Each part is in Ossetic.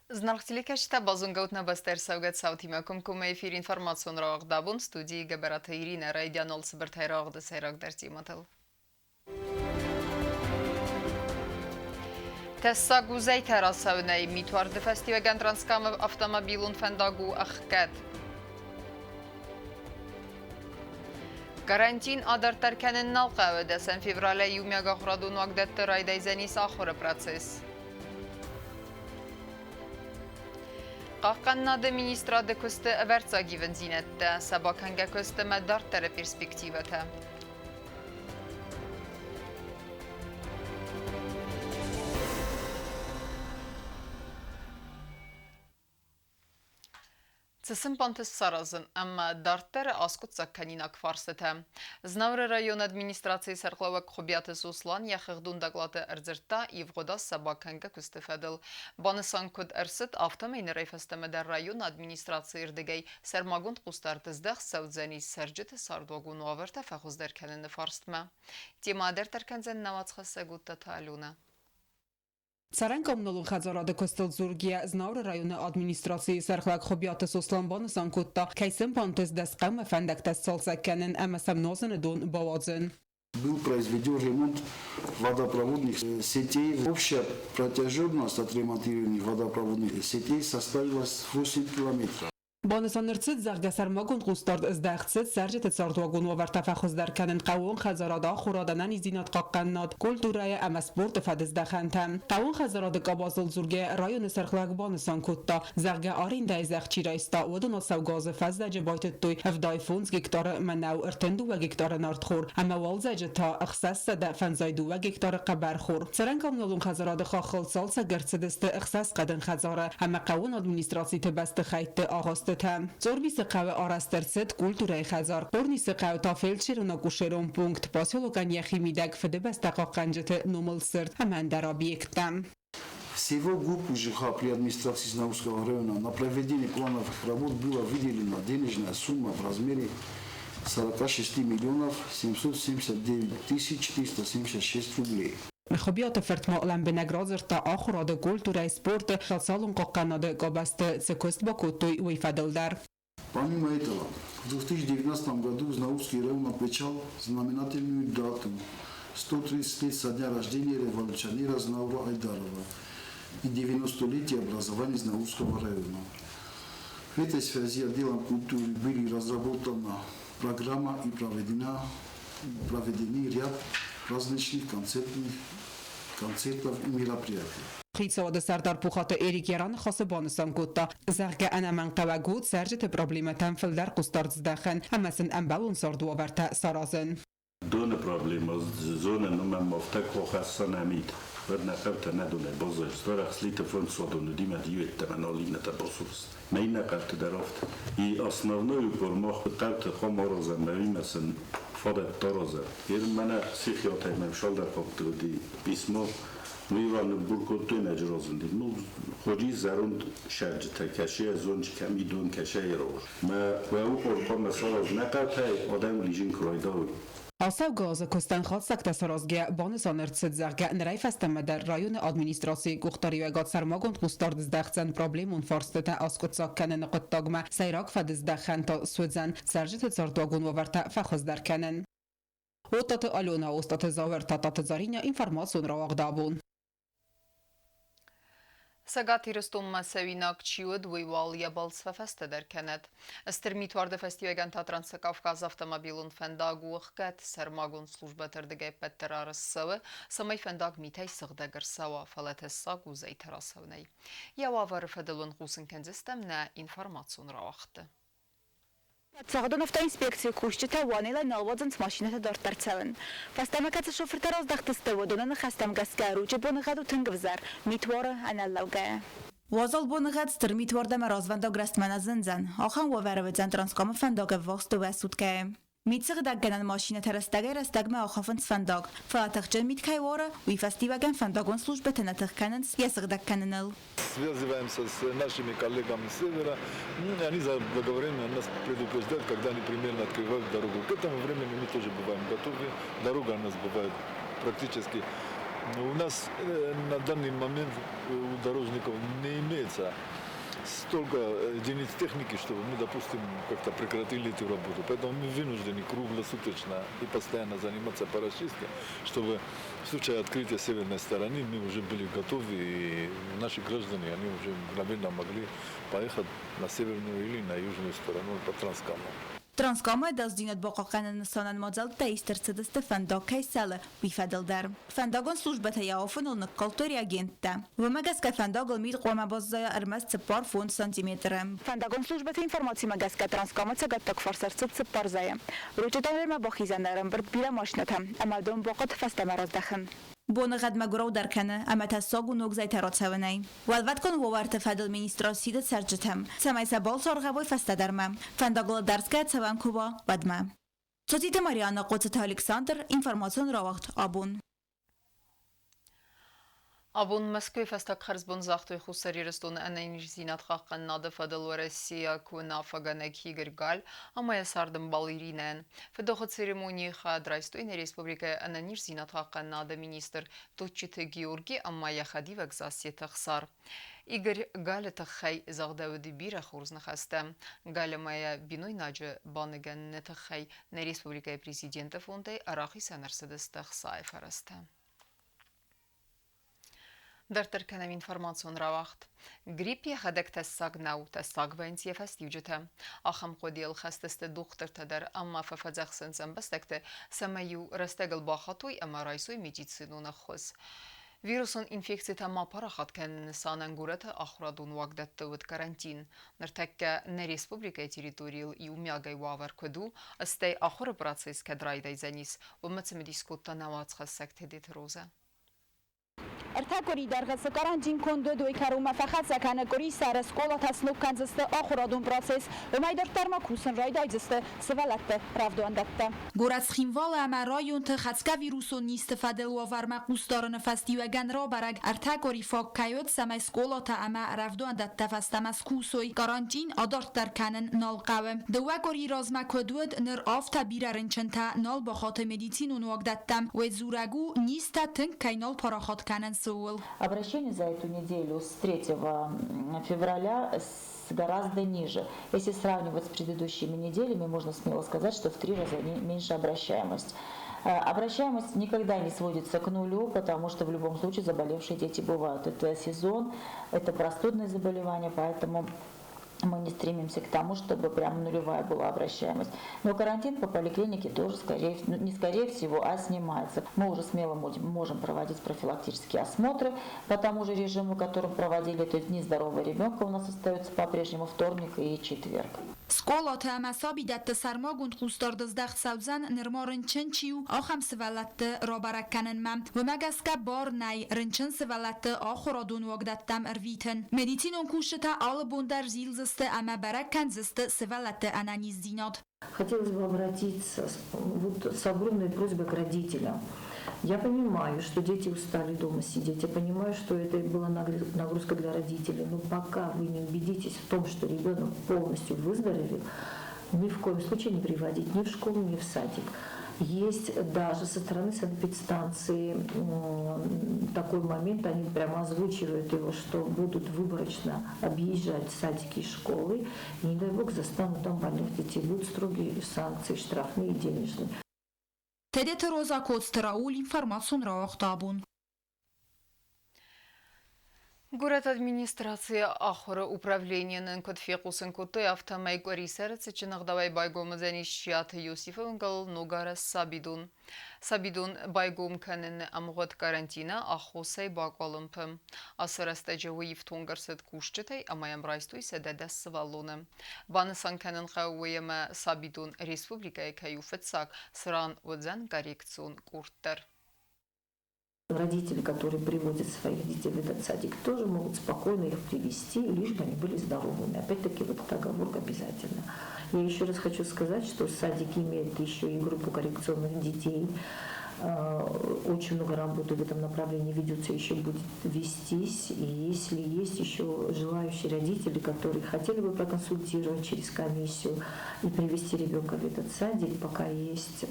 Зынаргъ телекӕсджытӕ, базонгӕ ут нӕ бӕстӕ ӕрцӕугӕ цаутимӕ комкоммӕ эфир информацион рауагъд абон студийы Гӕбӕраты Иринӕ райдиан цыбыртӕй рауагъды сӕйрагдӕр темӕтыл. Тӕссаг у зӕйтӕ рацӕуынӕй митуарды фӕстиуӕгӕн Транскамы автомобилон фӕндаг у ӕхгӕд. Карантин адарддӕр кӕнын нал хъӕуы. Дӕсӕм февралӕй иумиагахуырадон уагдӕтты райдайдзӕнис ахуыры процесс. Хъахъхъӕнынады министрады куысты ӕвӕрццаг ивындзинӕдтӕ, сӕ бакӕнгӕ куыст ӕмӕ дарддӕры перспективӕтӕ. Цы сын бантыст саразын ӕмӕ дарддӕры аскъуыддзаг кӕнинаг фарстытӕ? Знауыры районы администрацийы сӕргълӕууӕг Хуыбиаты Сослан йӕ хыгъдон доклады ӕрдзырдта ивгъуыд аз сӕ бакӕнгӕ куысты фӕдыл. Банысан куыд ӕрцыд, афтӕмӕй нырӕй фӕстӕмӕ дӕр районы администрацийы рдыгӕй сӕрмагонд хъусдард здӕхт цӕудзӕнис цӕрджыты цардуагон уавӕртӕ фӕхуыздӕр кӕныны фарстмӕ. Темӕ дарддӕр кӕндзӕн нӕ уацхӕссӕг Уттаты Алюна. Цӕрӕн-коммуналон хӕдзарады куыстыл дзургӕйӕ, Знауыры районы администрацийы сӕргълӕг Хуыбиаты Сослан банысан кодта, кӕй сын бантыст дӕсхъӕумӕ фӕндӕгтӕ сцалцӕг кӕнын ӕмӕ сӕм нуазыны дон бауадзын. Был произведен ремонт водопроводных сетей. Общая протяженность отремонтированных водопроводных сетей составила 8 километров. Банысан ӕрцыд, зӕгъгӕ, сӕрмагонд хъусдард здӕхт цыд цӕрджыты цардуагон уавӕртӕ фӕхуыздӕр кӕнын хъӕууон хӕдзарады, ахуырад, ӕнӕниздзинад хъахъхъӕнынад, культурӕйы ӕмӕ спорты фӕдыздӕхӕнтӕ. Хъӕууон хӕдзарады къабазыл дзургӕйӕ районы сӕргълӕг банысан кодта, зӕгъгӕ, арендӕйы зӕхх чи райста, уыдон ацӕугӕ азы фӕззӕджы байтыдтой 75 гектары мӕнӕу, 32 гектары нартхор ӕмӕ уалдзӕджы та 652 гектары хъӕбӕрхор. Цӕрӕн-коммуналон хӕдзарады хаххыл цалцӕг ӕрцыдысты ӕхсӕз хъӕдын хӕдзары ӕмӕ хъӕуон администрациты бӕстыхӕйтты агъуыстытӕ. Цъорбисы хъӕуы арӕзт ӕрцыд культурӕйы хӕдзар, Хъорнисы хъӕу та фельдшерон-акушерон пункт, поселокӕн йӕхи мидӕг Фыдыбӕстӕ хъахъхъӕнджыты номыл цырт ӕмӕ ӕндӕр объекттӕ. Всего ГУП УЖХ при администрации Знаурского района на проведение плановых работ была выделена денежная сумма в размере 46 миллионов 779 тысяч 476 рублей. Хуыбиаты фырт ма лӕмбынӕг радзырдта ахуырады, культурӕйы, спорты, социалон хъахъхъӕнады къабӕзты цы куыст бакодтой, уый фӕдыл дӕр. Помимо этого, в 2019 году Знаурский район отмечал знаменательную дату – 130 лет со дня рождения революционера Знаура Айдарова и 90-летие образования Знаурского района. В этой связи отделом культуры были разработана программа и проведены ряд различных концертов и мероприятий. Хицауады сӕрдар Пухаты Эрик йӕ раныхасы банысан кодта, зӕгъгӕ, ӕнӕмӕнгхъӕуӕг у цӕрджыты проблемӕтӕм фылдӕр хъусдард здахын ӕмӕ сын ӕмбӕлон цардуавӕртӕ саразын. Доны проблема зонӕн уымӕн ма афтӕ кохӕссӕн ӕмид. Уӕд нӕ хъӕутӕ нӕ донӕй баззайынц. Арӕх Слиты фондзсадоны димӕ йеддӕмӕ нал иннӕтӕ басурынц. Мӕ иннӕ хъӕуты дӕр афтӕ. И основной упор мах хъӕуты хъуамӕ аразӕм, ӕви сын фадӕттӕ аразӕм. Ер мӕнӕ Сихиатӕй мӕм цалдӕр хатты уыди писмо. Ну, Иван ныггур кодтой нӕджы разынди. Ну, ходи зӕронд сӕрджытӕ кӕсӕ, зонджы кӕми дон кӕсӕ ераур. Мӕ уӕу хъуамӕ сараз нӕ хъӕутӕй адӕм лизин куы райдауй. Ацӕугӕ азы куыстӕн хатдзӕгтӕ саразгӕ банысан ӕрцыд, зӕгъгӕ, нырӕй фӕстӕмӕ дӕр районы администрацийы къухдариуӕгад сӕрмагонд хъусдард здӕхдзӕн проблемон фарстытӕ аскъуыддзаг кӕныны хъуыддагмӕ, сӕйраг фӕдыздӕхӕн та суыдзӕн цӕрджыты цардуагон уавӕртӕ фӕхуыздӕр кӕнын. Оттаты Алена, Остаты Зауыр, Тататы Заринӕ, информацион рауагъд абон. Цӕгат Ирыстонмӕ цӕуинаг чи уыд, уый уал йӕ балц фӕфӕстӕдӕр кӕнӕд. Стыр митуарды фӕстиуӕгӕн та Транскавказы автомобилон фӕндаг у ӕхгӕд. Сӕрмагонд службӕты рдыгӕй ӕппӕт дӕр арӕзт цӕуы, цӕмӕй фӕндаг митӕй сыгъдӕг ӕрцӕуа, фӕлӕ тӕссаг у зӕйтӕ рацӕуынӕй. Йӕ уавӕры фӕдыл уын хъусын кӕндзыстӕм нӕ информацион рауагъдты. Паддзахадон автоинспекцийы кусджытӕ Уанелӕй нал уадзынц машинӕтӕ дарддӕр цӕуын. Фӕстӕмӕ кӕцы шофыртӕ раздӕхтысты, уыдоны ныхӕстӕм гӕсгӕ Ручъы боныгъӕд у тынг ӕвзӕр, мит уары ӕнӕлӕугӕйӕ. Уазал боныгъӕд стыр митуардӕмӕ развӕндаг рӕстмӕ нӕ зындзӕн. Ахӕм уавӕры уыдзӕн Транскамы фӕндаг ӕввахс дыууӕ суткӕйы. Митсыгъдӕггӕнӕн машинӕтӕ рӕстӕгӕй-рӕстӕгмӕ ахафынц фӕндаг, фӕлӕ тыхджын мит кӕй уары, уый фӕстиуӕгӕн фӕндагон службӕтӕ нӕ тых кӕнынц йӕ сыгъдӕг кӕныныл. Связываемся с нашими коллегами с севера. Они заблаговременно нас предупреждают, когда они примерно открывают дорогу. К этому времени мы тоже бываем готовы. Дорога у нас бывает практически У нас на данный момент у дорожников не имеется столько единиц техники, чтобы мы, допустим, как-то прекратили эту работу. Поэтому мы вынуждены круглосуточно и постоянно заниматься по расчистке, чтобы в случае открытия северной стороны мы уже были готовы, и наши граждане, они уже мгновенно могли поехать на северную или на южную сторону по Транскаму. Транскамы ӕдасдзинад бахъахъхъӕныны нысанӕн мадзӕлттӕ ист ӕрцыдысты фӕндаг кӕй сӕлы, уый фӕдыл дӕр. Фӕндагон службӕтӕ йӕ афоныл ныккалдтой реагенттӕ. Уымӕ гӕсгӕ фӕндагыл мит хъуамӕ баззайа ӕрмӕст 45 сантиметры. Фӕндагон службӕты информацимӕ гӕсгӕ Транскамы цӕгаттаг фарс ӕрцыд цыппар зӕйы. Ручъы тоннелмӕ бахизӕны ӕрӕмбырд бирӕ машинӕтӕ, ӕмӕ дон бахъуыд фӕстӕмӕ раздӕхын. Боныгъӕд мӕгуыраудӕр кӕны, ӕмӕ тӕссаг у ног зӕйтӕ рацӕуынӕй. Уӕлвӕткон уавӕрты фӕдыл министрад сиды цӕрджытӕм, цӕмӕй сӕ балц аргъӕвой фӕстӕдӕрмӕ, фӕндагыл ӕдӕрсгӕ цӕуӕн куы уа, уӕдмӕ. Цоциты Марианна, Хъоцыты Александр, информацион рауагъд «Абон». Абон Мӕскуыйы фӕстаг хӕрзбон загътой Хуссар Ирыстоны ӕнӕниздзинад хъахъхъӕнынады фӕдыл уӕрӕсейаг уынаффӕгӕнӕг Игорь Галь ӕмӕ йӕ цардӕмбал Иринӕйӕн. Фыдохы церемонийы хайад райстой нӕ республикӕйы ӕнӕниздзинад хъахъхъӕнынады министр Тотчиты Георги ӕмӕ йӕ хӕдивӕг Зассеты Ӕхсар. Игорь Галы тыххӕй загъдӕуыд бирӕ хорз ныхӕстӕ. Галь ӕмӕ йӕ бинойнаджы баныгӕныны тыххӕй нӕ республикӕйы президенты фондӕй рахицӕн ӕрцыдысты ӕхцайы фӕрӕзтӕ. Дарддӕр кӕнӕм информацион рауагъд. Грипп йӕхӕдӕг тӕссаг нӕу, тӕссаг вӕййынц йӕ фӕстиуджытӕ. Ахӕм хъуыдыйыл хӕст сты дохтыртӕ дӕр ӕмӕ фӕфӕдзӕхсынц ӕмбӕстӕгты, цӕмӕй-иу рӕстӕгыл бахатой ӕмӕ райсой медицинон ӕххуыс. Вирусон инфекцитӕ ма парахат кӕныны нысанӕн горӕты ахуырадон уагдӕтты уыд карантин. Ныртӕккӕ нӕ республикӕйы территорийыл иумиагӕй уавӕр куыд у, стӕй ахуыры процесс кӕд райдайдзӕнис, уымӕ цымыдис кодта нӕ уацхӕссӕг Тедеты Розӕ. Ӕртӕ къуыри дӕргъы цы карантин конд уыд, уый кӕронмӕ фӕхӕццӕ кӕны къуырисӕры скъолатӕ сног кӕндзысты ахуырадон процесс. Уымӕй дарддӕр ма кусын райдайдзысты сывӕллӕтты рӕвдауӕндӕттӕ. Горӕт Цхинвалы ӕмӕ районты хӕцгӕ вирусон низты фӕдыл уавӕрмӕ хъусдарыны фӕстиуӕгӕн рабӕрӕг, ӕртӕ къуыри фаг кӕй уыд, цӕмӕй скъолатӕ ӕмӕ рӕвдауӕндӕттӕ фӕстӕмӕ скусой, карантин адарддӕр кӕнын нал хъӕуы. Дыууӕ къуырийы размӕ куыд уыд, ныр афтӕ бирӕ рынчынтӕ нал бахаты медицинон уагдӕттӕм, уый дзурӕг у, низтӕ тынг кӕй нал парахат кӕнынц, ууыл. Обращение за эту неделю с 3 февраля гораздо ниже. Если сравнивать с предыдущими неделями, можно смело сказать, что в три раза меньше обращаемость. Обращаемость никогда не сводится к нулю, потому что в любом случае заболевшие дети бывают. Это сезон, это простудное заболевание, поэтому мы не стремимся к тому, чтобы прям нулевая была обращаемость. Но карантин по поликлинике тоже, скорее, ну, не скорее всего, а снимается. Мы уже смело можем проводить профилактические осмотры по тому же режиму, которым проводили. То есть дни здорового ребенка у нас остаются по-прежнему вторник и четверг. Скъолаты ӕмӕ сабидӕтты сӕрмагонд хъусдард здӕхт цӕудзӕн, нырма рынчын чи у, ахӕм сывӕллӕтты рабӕрӕг кӕнынмӕ. Уымӕ гӕсгӕ бар нӕй рынчын сывӕллӕтты ахуырадон уагдӕттӕм ӕрвитын. Медицинон кусджытӕ алы бон дӕр зилдзысты ӕмӕ бӕрӕг кӕндзысты сывӕллӕтты ӕнӕниздзинад. Хотелось бы обратиться вот с огромной просьбой к родителям. Я понимаю, что дети устали дома сидеть, я понимаю, что это была нагрузка для родителей, но пока вы не убедитесь в том, что ребенок полностью выздоровел, ни в коем случае не приводить ни в школу, ни в садик. Есть даже со стороны санэпидстанции такой момент, они прямо озвучивают его, что будут выборочно объезжать садики и школы, и не дай бог застанут там больных детей, будут строгие санкции, штрафные и денежные. Тедеты Роза, Коцты Рауль, информацион рауагъд «Абон». Горӕты администрацийы ахуыры управленийы нын куыд фехъусын кодтой, афтӕмӕй къуырисӕры цытджын ӕгъдауӕй байгом уыдзӕнис Чиаты Иосифы уынгыл ногарӕзт сабидон. Сабидон байгом кӕныны ӕмгъуыд карантины аххосӕй бакъуылымпы. Ацы рӕстӕджы уый ифтонг ӕрцыд кусджытӕй ӕмӕ йӕм райстой 110 сывӕллоны. Банысан кӕнын хъӕуы уый ӕмӕ сабидон республикӕйы кӕй у фыццаг, цыран уыдзӕн коррекцион къорд дӕр. Родители, которые приводят своих детей в этот садик, тоже могут спокойно их привести, лишь бы они были здоровыми. Опять-таки, вот эта оговорка обязательно. Я еще раз хочу сказать, что садик имеет еще и группу коррекционных детей. Очень много работы в этом направлении ведется, еще будет вестись. И если есть еще желающие родители, которые хотели бы проконсультировать через комиссию и привести ребенка в этот садик, пока есть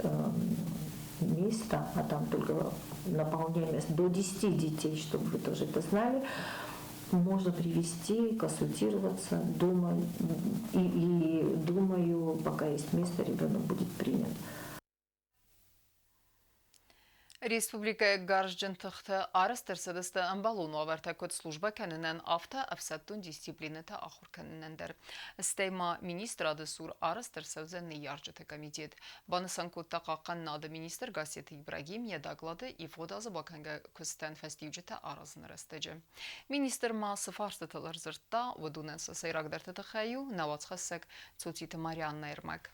место, а там только наполняемость до 10 детей, чтобы вы тоже это знали, можно привести, консультироваться дома. И думаю, пока есть место, ребенок будет принят. Республикӕйы гарзджын тыхты арӕзт ӕрцыдысты ӕмбӕлон уавӕртӕ куыд службӕ кӕнынӕн, афтӕ ӕфсӕддон дисциплинӕтӕ ахуыр кӕнынӕн дӕр. Стӕй ма министрады цур арӕзт ӕрцӕудзӕн ныййарджыты комитет. Банысан кодта хъахъхъӕнынады министр Гассеты Ибрагим йӕ доклады ивгъуыд азы бакӕнгӕ куыстӕн фӕстиуджытӕ аразыны рӕстӕджы. Министр ма цы фарстытыл ӕрдзырдта, уыдонӕн сӕ сӕйрагдӕрты тыххӕй у нӕ уацхӕссӕг Цоциты Марианнӕ ӕрмӕг.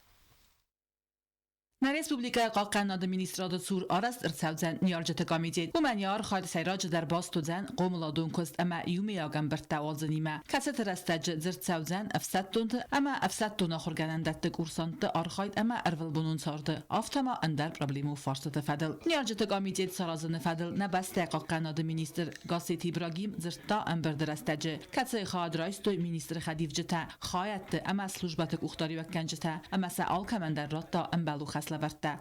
Нӕ республикӕйы Хъахъхъӕнынады министрады цур арӕзт ӕрцӕудзӕн ныййарджыты комитет. Уымӕн йӕ архайд сӕйраджыдӕр баст уыдзӕн хъомыладон куыст ӕмӕ иумӕйаг ӕмбырдтӕ уадзынимӕ, кӕцыты рӕстӕджы дзырд цӕудзӕн ӕфсӕддонты ӕмӕ ӕфсӕддон ахуыргӕнӕндӕтты курсантты архайд ӕмӕ ӕрвылбонон царды, афтӕ ма ӕндӕр проблемон фарстыты фӕдыл. Ныййарджыты комитет саразыны фӕдыл нӕ бӕстӕйы хъахъхъӕнынады министр Гассеты Ибрагим дзырдта ӕмбырды рӕстӕджы, кӕцыйы хайад райстой министры хӕдивджытӕ, хайӕдты ӕмӕ службӕты къухдариуӕггӕнджытӕ ӕмӕ сӕ алкӕмӕн дӕр радта ӕмбӕлон хӕслӕвӕрдтӕ.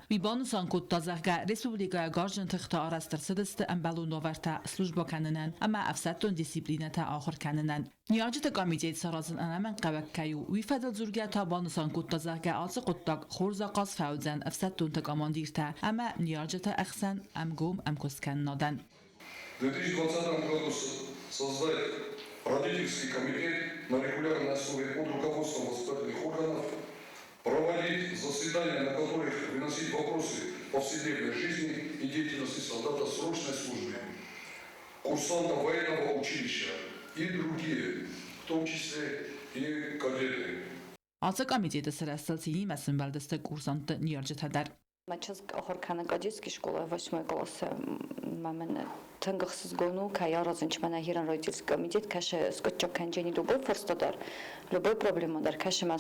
Уый банысан кодта, зӕгъгӕ, республикӕйы гарзджын тыхты арӕзт ӕрцыдысты ӕмбӕлон уавӕртӕ службӕ кӕнынӕн ӕмӕ ӕфсӕддон дисциплинӕтӕ ахуыр кӕнынӕн. Ныййарджыты комитет саразын ӕнӕмӕнгхъӕуӕг кӕй у, уый фӕдыл дзургӕ та банысан кодта, зӕгъгӕ, ацы хъуыддаг хорз ахъаз фӕуыдзӕн ӕфсӕддонты командиртӕ ӕмӕ ныййарджыты ӕхсӕн ӕмгом ӕмкуысткӕнынадӕн. В 2020 году создать родительский комитет на регулярной основе под руководством воспитательных органов, проводить заседания, на которых выносить вопросы повседневной жизни и деятельности солдата срочной службы, курсанта военного училища и другие, в том числе и кадеты. Ацы комитеты сырӕзтыл цинимӕ сӕмбӕлдысты курсантты ныййарджытӕ дӕр. Мӕ чызг ахуыр кӕны кадетский скъолайы восьмой классы. Мӕ мын тынг ӕхсызгон у, кӕй аразынч мӕнӕ хиран родительский комитет, кӕсы скъуыддзаг кӕнджени любой фарста дӕр, любой проблема дӕр, кӕсы мӕ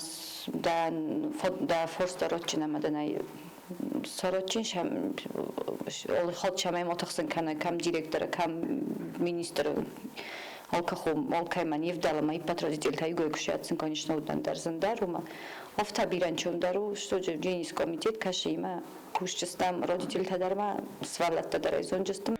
дӕ фарста родджын ӕмӕ дын ӕй сородджын хатт сӕм ӕй ма тыхсын кӕны, кӕм директоры, кӕм министры, алкахом, алкӕмӕн не вдӕлы ӕмӕ иппӕт родительтӕ иугой куы сӕтсын, конечно, уыдон дӕр зындӕр уымӕ. Афтӕ бирӕнчондӕр у, что Денис комитет кӕсы имӕ кусджыстӕм, родительтӕ дӕр ма, сывӕллӕттӕ дӕр ӕй зонджысты.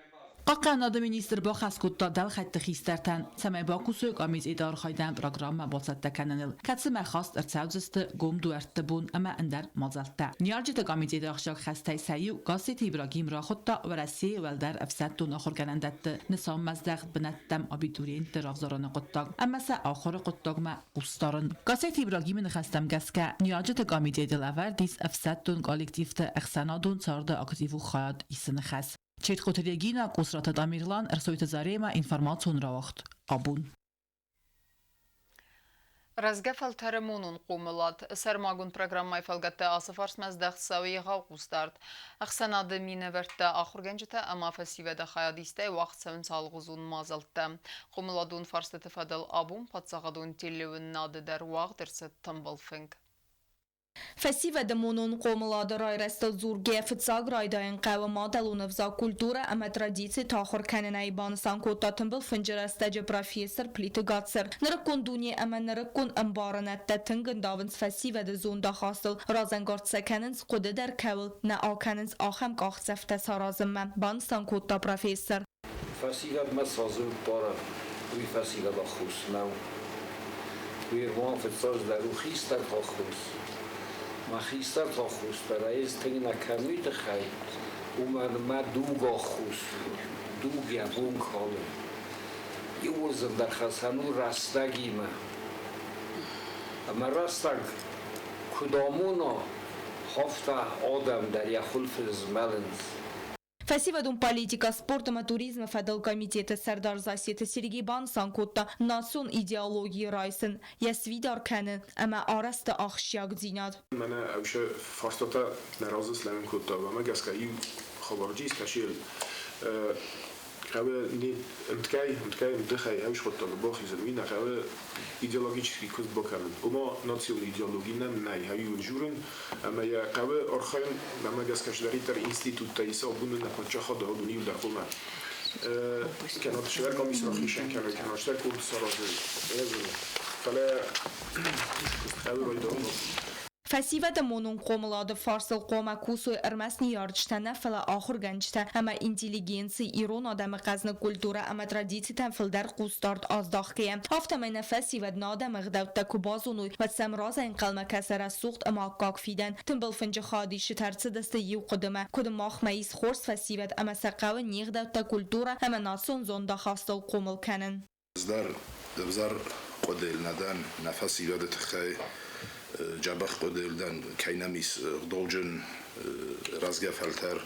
Хъахъхъӕнады министр бахӕс кодта дӕлхӕйтты хистӕртӕн, цӕмӕй бакусой къамисты архайдӕн программӕ бацӕттӕ кӕныныл, кӕцымӕ хаст ӕрцӕудзысты гом дуӕртты бон ӕмӕ ӕндӕр мадзӕлттӕ. Ныййарджыты комитеты ахсджиаг хӕстӕй сӕ иу Гасситы Ибрагим рахуыдта Уӕрӕсейы уӕлдӕр ӕфсӕддон ахуыргӕнӕндӕтты нысанмӕздӕхт бынӕттӕм абитуриентты равзарыны хъуыддаг ӕмӕ сӕ ахуыры хъуыддагмӕ хъусдарын. Гасситы Ибрагимы ныхӕстӕм гӕсгӕ, ныййарджыты комитеты лӕвӕрд ис ӕфсӕддон коллективты ӕхсӕнадон царды активон хайад исыны хӕс. Четкоты Регина, Къусраты Тамерлан, Ӕрсойты Заремӕ, информацион рауагъд. Абон. Рӕзгӕ фӕлтӕры монон хъомылад. Сӕрмагонд программӕйы фӕлгӕтты ацы фарстмӕ здӕхт цӕуы егъау хъусдард. Ӕхсӕнады минӕвӕрттӕ, ахуыргӕнджытӕ ӕмӕ фӕсивӕды хайадистӕй уагъд цӕуынц алыгъуызон мадзӕлттӕ. Хъомыладон фарстыты фӕдыл абон паддзахадон телеуынынады дӕр уагъд ӕрцыд тымбыл фынг. Фӕсивӕды монон хъомылады райрӕзтыл дзургӕ фыццаг райдайын хъӕуы мадӕлон ӕвзаг, культурӕ ӕмӕ традицитӕ ахуыр кӕнынӕй, банысан кодта тымбыл фынджы рӕстӕджы профессор Плиты Гацыр. Нырыккон дуне ӕмӕ нырыккон ӕмбарынӕдтӕ тынг ӕндавынц фӕсивӕды зондахастыл, разӕнгард сӕ кӕнынц, хъуыды дӕр кӕуыл нӕ акӕнынц, ахӕм къахдзӕфтӕ саразынмӕ, банысан кодта профессор. Фӕсивӕдмӕ цы бары, уый фӕсивӕд аххос нӕу. Уый ӕрмон фыццаджыдӕр у хистӕрты аххос. Мӕ хистӕрты аххос дӕр ӕз тынг нӕ кӕнын тыххӕй, уымӕн мӕ дуг аххос у, дуг йӕ бон калы. Иууыл зындӕр хӕцӕн у рӕстӕгимӕ. Ӕмӕ рӕстӕг куыд амона, афтӕ адӕм дӕр йӕ хуылфы змӕлынц. Фӕсивӕдон политикӕ, спорт ӕмӕ туризмы фӕдыл комитеты сӕрдар Зассеты Сергей банысан кодта национ идеологийы райсын, йӕ сфидар кӕнын ӕмӕ арӕзты ахсджиагдзинад. Мӕнӕ ӕвзӕр фарстатӕ нӕ разы слӕууын кодта, уымӕ гӕсгӕ иу хабарджи скӕсел хъӕуы не ӕмткӕй ӕмдыхӕй ӕвзхъуыддаг бахизын, уый нӕ хъӕуы идеологический куыст бакӕнын. Ома национ идеологи нӕм нӕй, хъӕуы журын ӕмӕ йӕ хъӕуы архайын, мӕнмӕ гӕсгӕ цыдӕриддӕр институттӕ ис абоны нӕ паддзахады адон иуылдӕр хъуамӕ кӕнӕ цыдӕр къамис рахицӕн кӕной, кӕнӕ цыдӕр къорд саразой. Фӕлӕ хъӕуы райдайын. Фӕсивӕды монон хъомылады фарсыл хъуамӕ кусой ӕрмӕст ныййарджытӕ нӕ, фӕлӕ ахуыргӕнджытӕ ӕмӕ интеллигенци, ирон адӕмы хъӕзныг культурӕ ӕмӕ традицитӕм фылдӕр хъусдард аздахгӕйӕ. Афтӕмӕй нӕ фӕсивӕд нӕ адӕмы ӕгъдӕуттӕ куы базоной, уӕд сӕм разӕнхъӕлмӕ кӕсы рӕсугъд ӕмӕ аккаг фидӕн. Тымбыл фынджы хайадисджытӕ ӕрцыдысты иу хъуыдымӕ, куыд махмӕ ис хорз фӕсивӕд ӕмӕ сӕ хъӕуы не гъдӕуттӕ, культурӕ ӕмӕ национ зондахастыл хъомыл кӕнын. Ӕз ӕвзӕр хъуыдыйыл нӕ дӕн, нӕ фӕсивӕды тыххӕй дзӕбӕх хъуыдыйыл дӕн, кӕй нӕм ис ӕгъдауджын рӕзгӕ фӕлтӕр,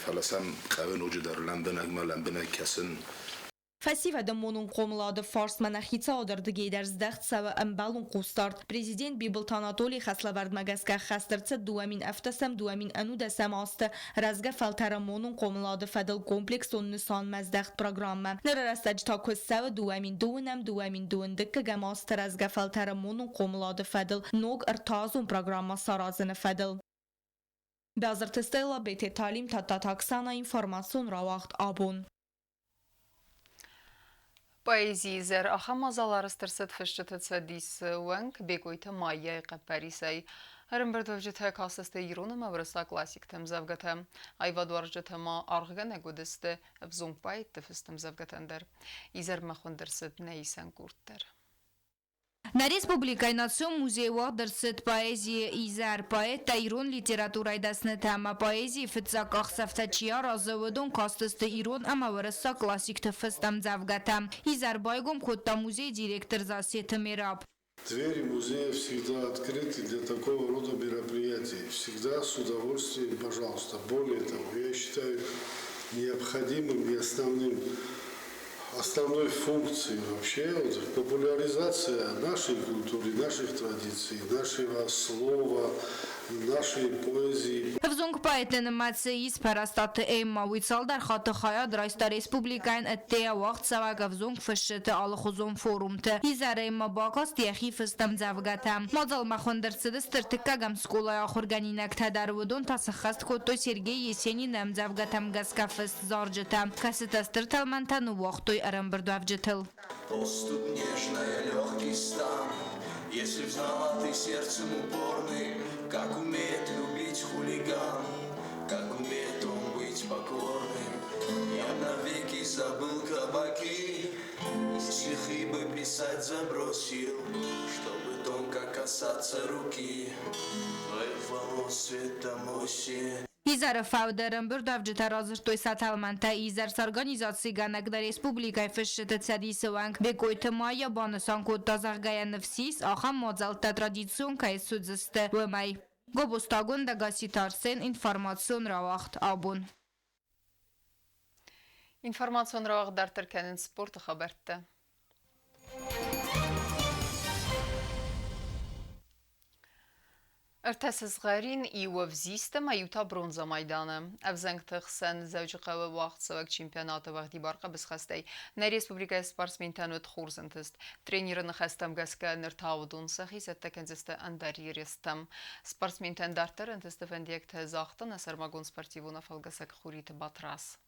фӕлӕ сӕм хъӕуы ноджыдӕр лӕмбынӕгмӕ лӕмбынӕг кӕсын. Фӕсивӕды монон хъомылады фарстмӕ нӕ хицауады рдыгӕй дӕр здӕхт цӕуы ӕмбӕлон хъусдард. Президент Бибылты Анатолийы хӕслӕвӕрдмӕ гӕсгӕ хӕст ӕрцыд 2007 2010 азты рӕзгӕ фӕлтӕры монон хъомылады фӕдыл комплексон нысанмӕздӕхт программӕ. Ныры рӕстӕджы та куыст цӕуы 2002 2022 азты рӕзгӕ фӕлтӕры монон хъомылады фӕдыл ног ӕртӕазон программӕ саразыны фӕдыл. Бязырты Стелла, Бете Талим, Тадтаты Оксана, информацион рауагъд «Абон». Поэзийы изӕр ахӕм мадзал арӕзт ӕрцыд фысджыты цӕдисы уӕнг Бекъойты Майяйы хъӕппӕрисӕй. Ӕрӕмбырдуӕвджытӕ кастысты ирон ӕмӕ уырыссаг классикты ӕмдзӕвгӕтӕ. Аивадуарзджытӕ ма аргъгӕнӕг уыдысты ӕвзонг поэтты фыст ӕмдзӕвгӕтӕн дӕр. Изӕрмӕ хуынд ӕрцыд нӕ исӕн къорд дӕр. Нӕ республикӕйы Национ музейы уагъд ӕрцыд поэзийы изӕр. Поэттӕ, ирон литературӕйы дӕснытӕ ӕмӕ поэзийы фыццаг къахдзӕфтӕ чи аразы, уыдон кастысты ирон ӕмӕ уырыссаг классикты фыст ӕмдзӕвгӕтӕ. Изӕр байгом кодта музейы директор Зассеты Мераб. Двери музея всегда открыты для такого рода мероприятий. Всегда с удовольствием, пожалуйста. Более того, я считаю необходимым и основным основной функцией вообще вот, популяризация нашей культуры, наших традиций, нашего слова, нашей поэзии. Ӕвзонг поэтты нымӕцы ис Пӕрӕстаты Эмма. Уый цалдӕр хатты хайад райста республикӕйӕн ӕддейӕ уагъдцӕуӕг ӕвзонг фысджыты алыхуызон форумты. Изӕры Эмма бакаст йӕхи фыст ӕмдзӕвгӕтӕ. Мадзалмӕ хуынд ӕрцыдысты ӕртыккӕгӕм скъолайы ахуыргӕнинӕгтӕ дӕр. Уыдон та сӕххӕст кодтой Сергей Есенины ӕмдзӕвгӕтӕм гӕсгӕ фыст зарджытӕ, кӕцытӕ стыр тӕлмӕнтӕ ныууагътой ӕрӕмбырдуӕвджытыл. Поступь нежная, легкий стан, Если б знала ты сердцем упорный, Как умеет любить хулиган, Как умеет он быть покорным. Я навеки забыл кабаки, И стихи бы писать забросил, Чтобы тонко касаться руки Твоих волос цвета моси. Изӕры фӕуды ӕрӕмбырдуӕвджытӕ радзырдтой сӕ тӕлмӕнтӕ. Изӕр сорганизацигӕнӕг нӕ республикӕйы фысджыты цӕдисы уӕнг Бекъойты Майя банысан кодта, зӕгъгӕ, йӕ ныфс ис, ахӕм мадзӕлттӕ традицион кӕй суыдзысты, уымӕй. Гобозтагонд Гасситы Арсен, информацион рауагъд «Абон». Информацион рауагъд дарддӕр кӕнынц спорты хабӕрттӕ. Ӕртӕ сызгъӕрин, иу ӕвзист ӕмӕ иу та бронзӕ майданы. Ӕвзӕнгты хсӕн Дзӕуджыхъӕуы уагъдцӕуӕг чемпионаты уӕгъдибар хъӕбысхӕстӕй нӕ республикӕйы спортсментӕн уыд хорз ӕнтыст. Тренеры ныхӕстӕм гӕсгӕ ныр та уыдон сӕхи цӕттӕ кӕндзысты ӕндӕр ерыстӕм. Спортсментӕн дарддӕр ӕнтысты фӕндиӕгтӕ загъта нӕ сӕрмагонд спортивон афӕлгӕсӕг Хуриты Батраз.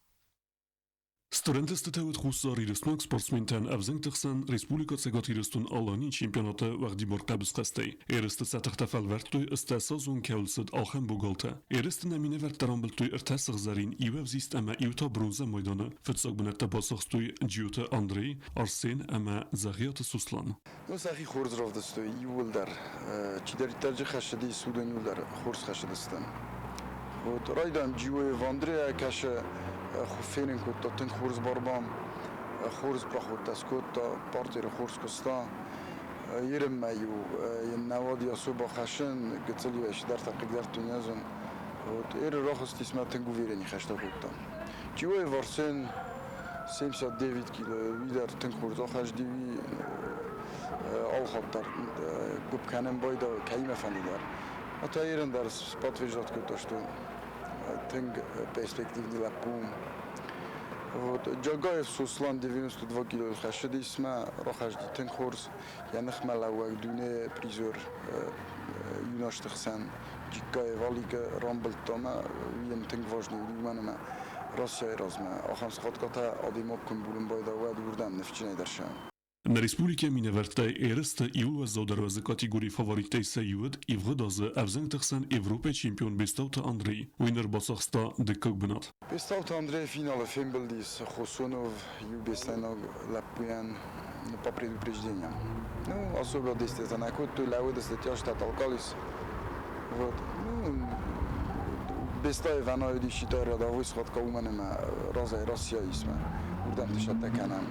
Студентты уыд Хуссар Ирыстонаг спортсментӕн ӕвзӕнгты хсӕн Республикӕ Цӕгат Ирыстон-Аланийы чемпионаты уӕгъдибар хъӕбысхӕстӕй. Ерысты сӕ тыхтӕ фӕлвӕрдтой ӕстдӕсазон кӕуыл цыд, ахӕм богалтӕ. Ерысты нӕ минӕвӕрттӕ рамбылдтой ӕртӕ сыгъзӕрин, иу ӕвзист ӕмӕ иу та бронзӕ майданы. Фыццаг бынӕттӕ бацахстой Джиоты Андрей, Арсен ӕмӕ Дзӕгъиаты Суслан. Ну, сӕхи хорз равдыстой иууылдӕр. Чидӕриддӕр джы хӕссыдис, уыдон иууылдӕр хорз хӕссыдысты. Вот райдайӕм Джиоев Андрея кӕсы, фенын кодта тынг хорз барбан, хорз проходтӕ скодта, партеры хорз куыста. Ерынмӕ-иу йын нӕ уӕд йӕ особо хӕссын, гыццыл-иу ӕй цыдӕртӕ хъыгдардтой не зон. Вот Эры рахызтис мӕ тынг уверенный хӕстӕ кодта. Джиоев Арсен 79 кило, уый дӕр тынг хорз ахӕсдиуи, алхатт дӕр гуыпп кӕнын байдӕ, кӕимӕ фӕнды дӕр. А та ерын дӕр подтверждать кодта, что тынг перспективный лӕппу. Вот Джагаев Суслан 92 килойыл хӕссыдис мӕ, рахӕсди тынг хорз. Йӕ ныхмӕ лӕууӕг дуне призер юношты хсӕн Джиккаев Аликы рамбылдта мӕ, уый йын тынг важный уыди, уымӕн ӕмӕ Россияйы размӕ ахӕм схваткӕтӕ адӕймаг куы мбулын байда, уӕд уырдӕм ныфсджынӕй дӕр сӕ. Нӕ республикӕйы минӕвӕрттӕй ерысты иууыл уӕззаудӕр уӕзы категорийы фавориттӕй сӕ иу уыд ивгъуыд азы ӕвзӕнгты хсӕн Европӕйы чемпион Бестауты Андрей. Уый ныр бацахста дыккаг бынат. Бестауты Андрей финалы фембӕлдис Хосонов иу беслӕйнаг лӕппуйӕн по предупреждениям. Ну, особо действия нӕ кодтой, лӕууыдысты, тяжтӕ толкались. Вот. Ну, Бестаев ӕнӕуи считай рядовой схватка уымӕн ӕмӕ разӕй Россия исмӕ. Уырдӕм тысӕттӕ кӕнӕм.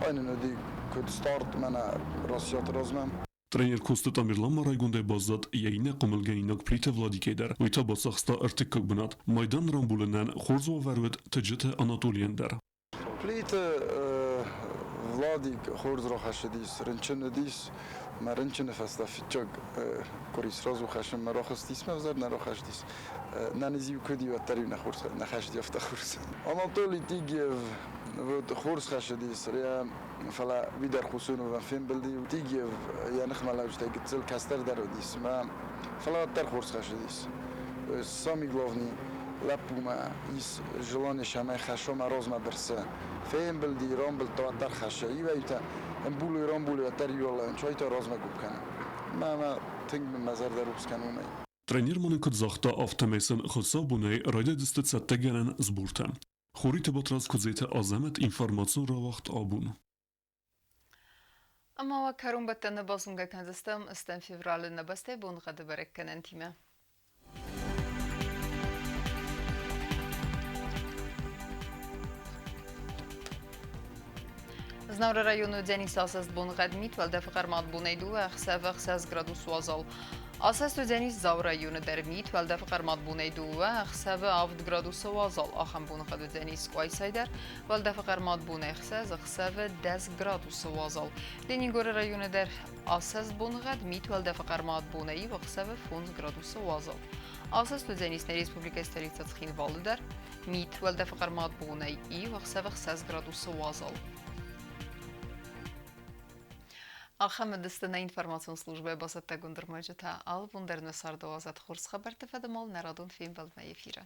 Айнын уыди куыд старт мӕнӕ Россияты размӕ. Тренер Коцты Тамерлан ма райгондӕй баззад йӕ иннӕ хъомылгӕнинаг Плиты Владикӕй дӕр. Уый та бацахста ӕртыккаг бынат. Майдан рамбулынӕн хорз уавӕр уыд Тыджыты Анатолийӕн дӕр. Плиты Владик хорз рахӕссыдис, рынчын уыдис. Мӕ рынчыны фӕстӕ фыццаг къуыри сразу хӕссынмӕ рахызтис, мӕ взӕр нӕ рахӕстис. Нӕниз-иу куыд и, уӕддӕр-иу нӕ хорз нӕ хӕсти афтӕ хорз. Анатолий Тигиев вот хорз хӕссыдис, фӕлӕ уый дӕр Хусуновӕн фембӕлди. Тигиев йӕ ныхмӕ лӕуджытӕй гыццыл кӕстӕрдӕр уыдис, фӕлӕ уӕддӕр хорз хӕссыдис. Самый главный лӕппумӕ ис желание сӕмӕй хӕсса мӕ размӕ бырсы. Фембӕлди, рамбылдта, уӕддӕр хӕссы. Иуӕй-иутӕ ӕмбулой, рамбулой, уӕддӕр иу чайта размӕ гуыпп кӕны. Мӕ тынг мын мӕ зӕрдӕ рухс кӕны уымӕй. Тренер ма нын куыд загъта, афтӕмӕй сын хуыцаубонӕй райдайдзысты цӕттӕгӕнӕн сбортӕ. Хориты Батрадз Куыдзеты Азӕмӕт информацион рауагъд абон. Ӕмӕ уӕ кӕронбӕттӕны базонгӕ кӕндзыстӕм стӕм февралы нӕ бӕстӕйы боныгъӕды бӕрӕггӕнӕнтимӕ. Знауыры районы уыдзӕнис асӕст боныгъӕд мит, уӕлдӕфы хъӕрмад бонӕй дыууӕ, ӕхсӕвы 6 градус уазал. Асӕст уыдзӕнис Дзауы районы дӕр мит, уӕлдӕфы хъӕрмад бонӕй дыууӕ, ӕхсӕвы 7 градусы уазал. Ахӕм боныгъӕд уыдзӕнис Къуайсайы дӕр, уӕлдӕфы хъӕрмад бонӕй 6, ӕхсӕвы 10 градусы уазал. Ленингоры районы дӕр асӕст боныгъӕд мит, уӕлдӕфы хъӕрмад бонӕй иу, ӕхсӕвы 5 градусы уазал. Асӕст уыдзӕнис нӕ республикӕйы столицӕ Цхинвалы дӕр, мит, уӕлдӕфы хъӕрмад бонӕй иу, ӕхсӕвы 6 градусы уазал. Ахӕм уыдысты нӕ информацион службӕйы бацӕттӕгонд ӕрмӕджытӕ. Алы бон дӕр нӕ царды уадзӕд хорз хабӕртты фӕдыл нӕ радон фембӕлдмӕ эфиры.